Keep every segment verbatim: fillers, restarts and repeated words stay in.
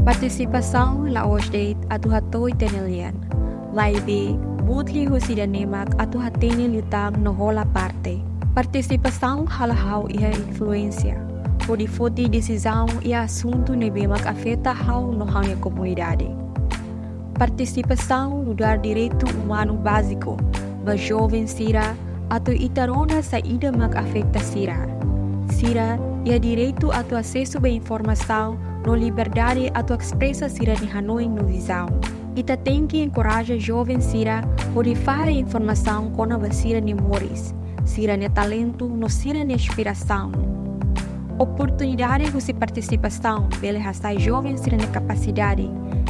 Partisipasaun la'ós de'it atu hato'o ita-nia lian, maibé buat liu husi ida-ne'e mak atu hatene liután no hola parte. Partisipasaun halo ha'u iha influénsia hodi foti desizaun iha asuntu ne'ebé mak afeta ha'u no ha'u-nia komunidade. Partisipasaun nu'udar direitu umanu báziku ba joven sira atu ita rona saida mak afeta sira. Sira iha direitu atu asesu ba informasaun no liberdade atu espresa sira-nia hanoin no vizaun. Ita tenke enkoraja joven sira hodi fahe informasaun kona-ba sira-nia moris, sira-nia talentu no sira-nia inspirasaun. Oportunidade husi partisipasaun bele hasa'e joven sira-nia kapasidade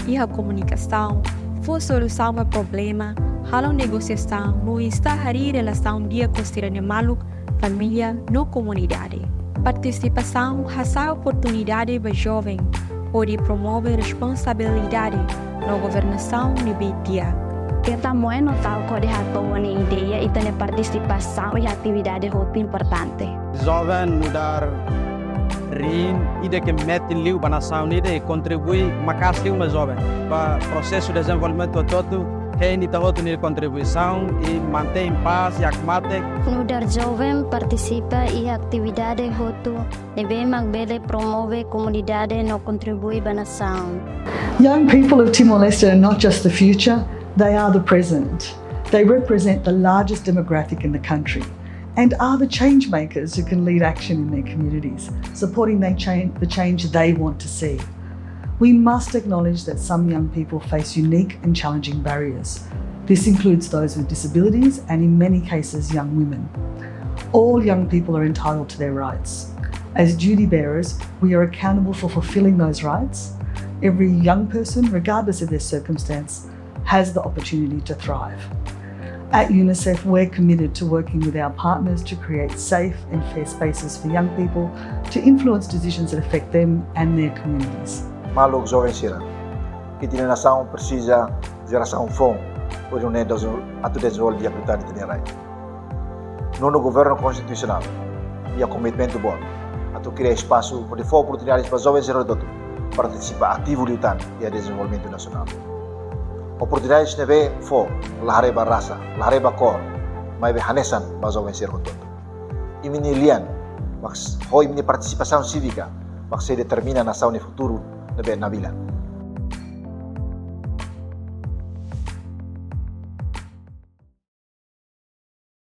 iha komunikasaun, fó solusaun ba problema, halo negosiasaun no insta harii relasaun di'ak ho sira-nia maluk, família no komunidade. Partisipasaun hasa'e oportunidade ba joven hodi promove responsabilidade no governasaun ne'ebé di'ak. Keta moe no ta'uk hodi hato'o nia ideia, ita-nia partisipasaun iha atividade hotu importante. Joven nu'udar riin ida ke metin liu ba nasaun ida i kontribui maka'as liu ba joven ba prosesu dezenvolvimentu hotu-hotu, hein ita hotu nia kontribuisaun i mantein pás i hakmatek. Nu'udar joven partisipa iha atividade hotu ne'ebé mak bele promove komunidade no kontribui ba nasaun. Young people of Timor-Leste are not just the future, they are the present. They represent the largest demographic in the country and are the change makers who can lead action in their communities, supporting they cha-, the change they want to see. We must acknowledge that some young people face unique and challenging barriers. This includes those with disabilities and, in many cases, young women. All young people are entitled to their rights. As duty bearers, we are accountable for fulfilling those rights. Every young person, regardless of their circumstance, has the opportunity to thrive. At UNICEF, we're committed to working with our partners to create safe and fair spaces for young people to influence decisions that affect them and their communities. Maluk joven sira, ita-nia nasaun presiza jerasaun foun hodi nune'e dezo-, atu dezenvolve di'ak liután ita-nia rai. Nonu Governu Konstitusionál iha komitmentu boot atu kria espasu hodi fó oportunidade ba joven sira hotu partisipa ativu liután iha dezenvolvimentu nasionál. Oportunidade ne'ebé fó la haree ba rasa, la haree ba kór, maibé hanesan ba joven sira hotu. Imi-nia lian mak s-, ho imi-nia partisipasaun sívika mak sei determina nasaun nia futuru ne'ebé nabilan.